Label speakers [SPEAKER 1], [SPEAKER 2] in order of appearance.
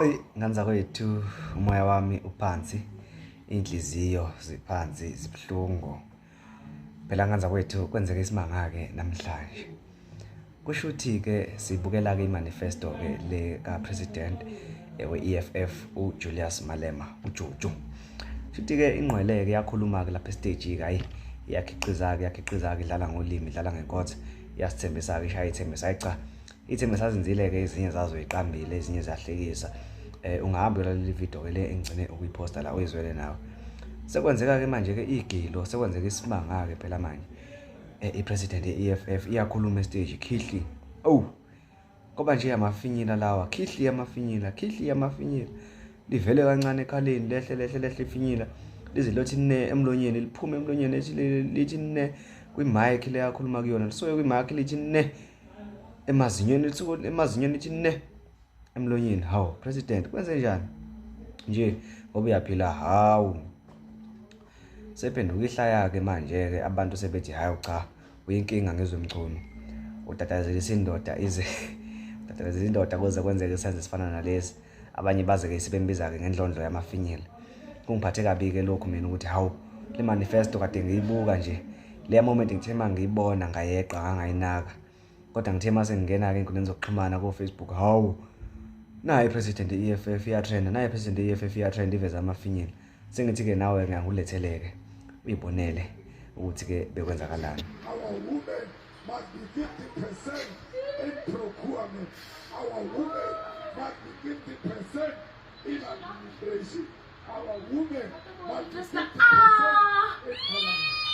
[SPEAKER 1] Eyi ngane zakwethu, umoya wami uphansi, iy'nhliziyo ziphansi zibuhlungu. Phela ngane zakwethu kwenzeke isimanga-ke namhlanje. Kusho ukuthi-ke sibukela-ke i-manifesto-ke le ka-president we-EFF uJulius Malema, uJuju. Shuthi-ke ingqwele-ke yakhuluma-ke lapha esiteji-ke, hhayi iyakhiqiza-ke, iyakhiqiza-ke, idlala ngolimi, idlala ngenkotha, iyasithembisa-ke, ishaya ithembisa. Hhayi cha, ithembisa azinzile-ke, ezinye zazo iqambile, ezinye ziyahlekisa. Ungahamba uyolalela ividiyo-ke le engigcine ukuyiphosta la, uyizwele nawe. Sekwenzeka-ke manje-ke igilo, sekwenzeka isimanga-ke phela manje. I-president ye-EFF iyakhuluma esiteji, khihli. Oh, ngoba nje amafinyila lawa, khihli amafinyila, khihli amafinyila. Livele kancane ekhaleni, lehle lehle lehle ifinyila. Lize liyothi ne emlonyeni, liphume emlonyeni, lithi ne kwi-mic le akhuluma kuyona, lisuke kwi-mic lithi ne emazinyweni, lisuke emazinyweni lithi ne emlonyeni. Hawu president, kwenze njani nje ngoba uyaphila? Hawu, sephenduka ihlaya-ke manje-ke, abantu sebethi hayi cha, uyinkinga ngizwe Mchunu, utatazela indoda ize utatazela indoda kuze kwenzeke isenzo esifana nalesi. Abanye baze-ke sebembiza-ke ngendlondlo yamafinyila. Kungiphathe kabi-ke lokhu mina ukuthi hawu, le manifesto kade ngiyibuka nje, leya moment ngithe uma ngiyibona ngayeqa, ngangayinaka. Kodwa ngithe uma sengingena-ke ey'nkundleni zokuxhumana ko-Facebook, hawu, nayi i-president ye-EFF iyatrenda, nayi i-president ye-EFF iyatrenda, iveza amafinyila. Sengithi-ke nawe ngiyakuletheleke uyibonele ukuthi-ke bekwenzakalani.
[SPEAKER 2] Our women must be 50% in procurement. Our women must be 50% in administration. Our women must be 50% in parliament.